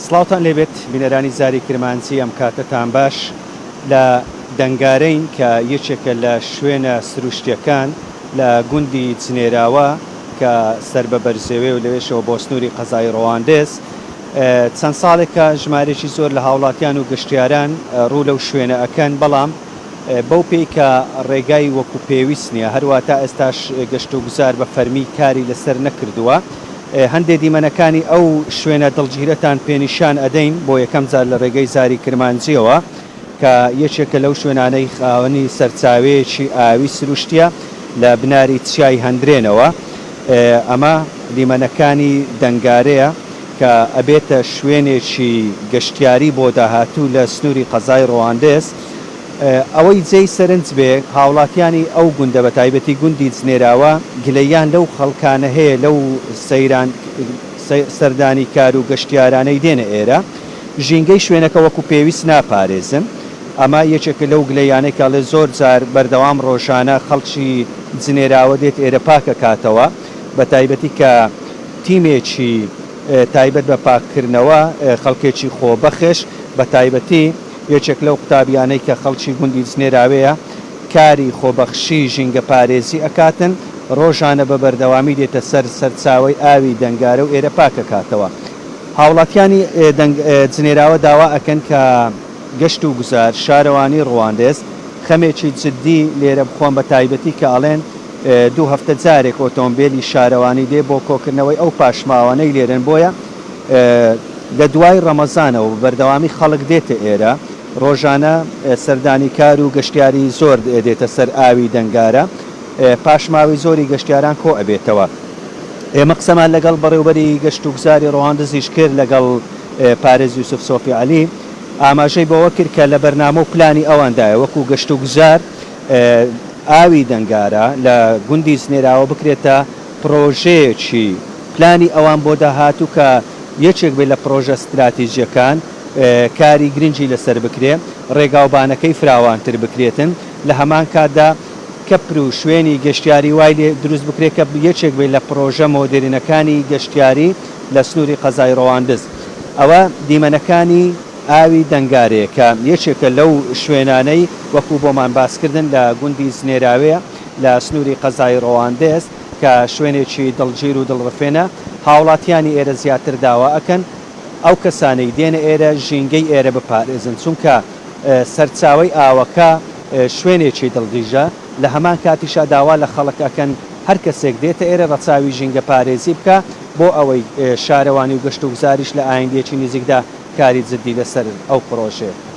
سڵاوتان لێبێت بینەرانی زاری کرمانجی ئەم کاتەتان باش لە دەنگارەین کە یەکێکە لە شوێنە سروشتیەکان لە گوندی جنێراوە کە سەر بە بەرزێوێ و لەوێشەوە بۆ سنووری قەزای ڕەواندز چەند ساڵێکە ژمارێکی زۆر لە هاوڵاتیان و گەشتیاران ڕوو لەو شوێنە ئەکەن بەڵام بەو پێی کە ڕێگای وەکو پێویست نیە هەروا تا ئێستاش گەشتوگوزار بە فەرمی کاری لەسەر نەکردووە هەندێ دیمەنەکانی ئەو شوێنە دڵگیرەتان پێ نیشان ئەدەین بۆ یەکەم جار لە ڕێگەی زاری کرمانجیەوە کە یەکێکە لەو شوێنانەی خاوەنی سەرچاوەیەکی ئاوی سروشتیە لە بناری چیای هەندرێنەوە ئەمە دیمەنەکانی دەنگارەیە کە ئەبێتە شوێنێکی گەشتیاری بۆ داهاتوو لە سنووری قەزای ڕواندز. ئەوەی جێی سەرنج بێ هاوڵاتیانی ئەو گوندە بە تایبەتی گوندی جنێراوە گلەییان لەو خەڵکانە هەیە لەو سەیران سەردانیکار و گەشتیارانەی دێنە ئێرە ژینگەی شوێنەکە وەکو پێویست ناپارێزن ئەمە یەکێکە لەو گلەییانەی کە ئەڵێ زۆر جار بەردەوام ڕۆژانە خەڵکی جنێراوە دێت ئێرە پاکەکاتەوە بە تایبەتی کە تیمێکی تایبەت بە پاککردنەوە خەڵکێکی خۆبەخش بە تایبەتی یەکێک لەو قوتابیانەی کە خەڵکی گوندی جنێراوێیە کاری خۆبەخشی ژینگەپارێزی ئەکاتن، ڕۆژانە بە بەردەوامی دێتە سەر سەرچاوەی ئاوی دەنگارە و ئێرە پاکەکاتەوە. هاوڵاتیانی دەنگ جنێراوە داوا ئەکەن کە گەشت و گوزار، شارەوانی ڕواندز خەمێکی جدی لێرە بخۆن بە تایبەتی کە ئەڵێن دوو هەفتە جارێک ئۆتۆمبێلی شارەوانی دێ بۆ کۆکردنەوەی ئەو پاشماوانەی لێرەن بۆیە لە دوای ڕەمەزانەوە بە بەردەوامی خەڵک دێتە ئێرە، ڕۆژانە سەردانیکار و گەشتیاری زۆر دێتە سەر ئاوی دەنگارە، پاشماوەی زۆری گەشتیاران کۆ ئەبێتەوە. ئێمە قسەمان لەگەڵ بەڕێوبەری گەشتوگوزاری ڕواندزیش کرد لەگەڵ پارێز یوسف سۆفی عەلی، ئاماژەی بەوە کرد کە لە بەرنامە و پلانی ئەواندایە وەکو گەشتوگوزار ئاوی دەنگارە لە گوندی زنێراوە بکرێتە پڕۆژەیەکی پلانی ئەوان بۆ داهاتوو کە یەکێک بێت لە پڕۆژە ستراتیجیەکان کاری گرنگی لەسەر بکرێ، ڕێگاوبانەکەی فراوانتر بکرێتن، لە هەمان کاتدا کەپر و شوێنی گەشتیاری وای لێ دروست بکرێت کە یەکێک بێت لە پڕۆژە مۆدێرنەکانی گەشتیاری لە سنووری قەزای ڕەواندز. ئەوە دیمەنەکانی ئاوی دەنگارەیە کە یەکێکە لەو شوێنانەی وەکو بۆمان باسکردن لە گوندی زنێراوێ لە سنووری قەزای ڕەواندز کە شوێنێکی دڵگیر و دڵڕفێنە، هاوڵاتیانی ئێرە زیاتر داوا ئەکەن ئەو کەسانەی دێنە ئێرە ژینگەی ئێرە بپارێزن، چونکە سەرچاوەی ئاوەکە شوێنێکی دڵگیژە، لە هەمان کاتیشا داوا لە خەڵک ئەکەن هەر کەسێک دێتە ئێرە ڕەچاوی ژینگەپارێزی بکا بۆ ئەوەی شارەوانی و گەشتوگوزاریش لە ئایندەیەکی نزیکدا کاری جدی لەسەر ئەو پڕۆژەیە.